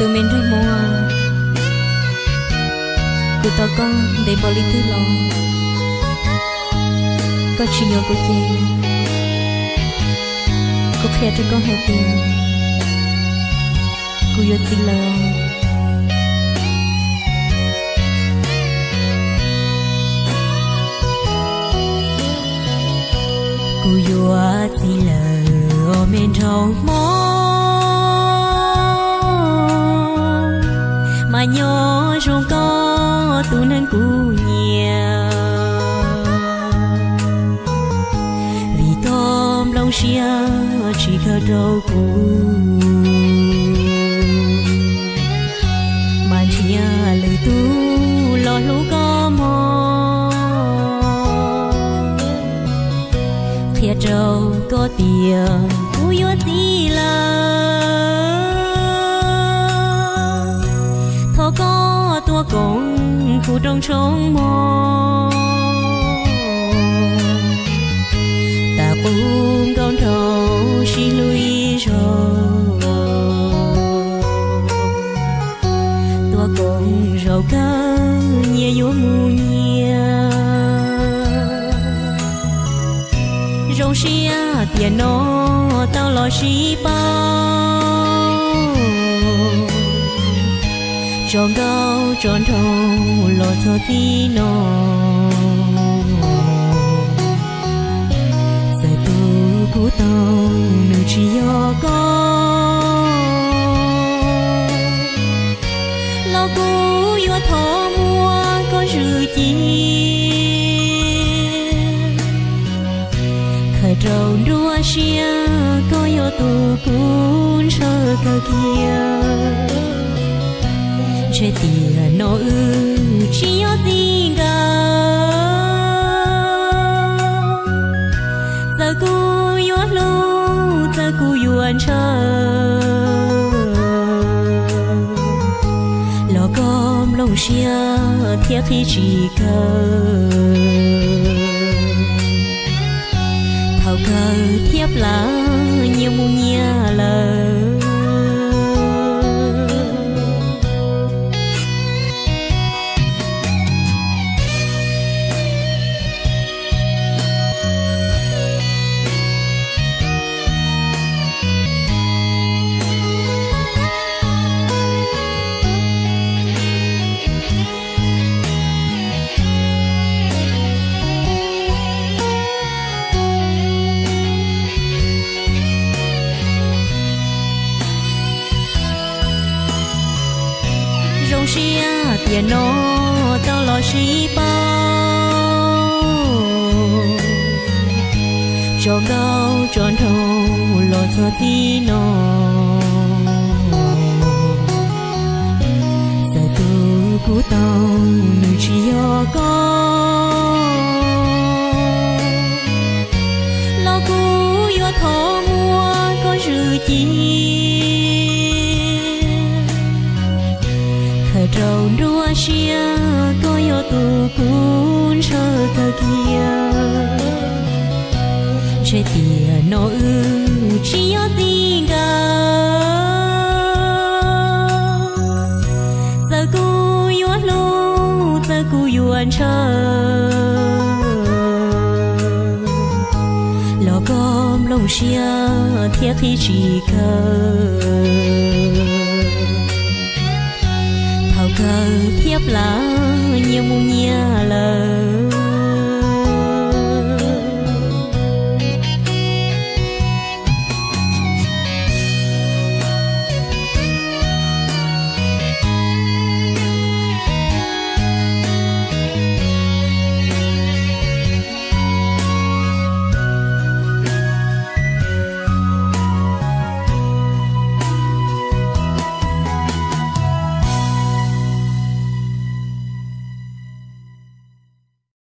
Tus me nraug Hmoob, kuv tos koj ntev npaum li twg los koj tsis nyob kuv ces kuv qhia rau koj hais tias kuv yuav txiv lawm. Kuv yuav txiv lawm os me nraug Hmoob, mas nyob zoo koj tus neeg kuv nyiam, vim koj nplooj siab tsis kawg rau kuv, mas nrhiav lwm tus los hlub koj mog. Qhia rau koj tias kuv yuav txiv lawm, thov koj tuaj koom kuv rooj tshoob mog. Tas qub nkauj nraug sib hlub ib zaug, tuaj koom zaum kawg nyias yuav mus nyias. Zoo siab tiam no tau los sib paub, tso nkauj tso nraug los txog txij no. Txawm tus kuv tau nws tsis yog koj, los kuv yuav thov muab koj zwm ci, khawm rau nruab siab koj yog tus kuv ntshaw kawg kiag. Ntshe tiam no wb tsis yog txij nkawm, txawm kuv yuav hlub txawm kuv yuav ntshaw, los koj nplooj siab thiab qhib tsis kawg. Thaum kawg thiab plaws nyias mus nyias lawm. Zoo siab tiam no tau los sib paub, tso nkauj tso nraug los txog txij no. Txawm tus kuv tau nws tsis yog koj, los kuv yuav thov muab koj zwm ci, khawm rau nruab siab koj yog tus kuv ntshaw kawg kiag. Ntshe tiam no wb tsis yog txij nkawm, txawm kuv yuav hlub txawm kuv yuav ntshaw, los koj nplooj siab thiab qhib tsis kawg. Thaum kawg thiab plaws nyias mus nyias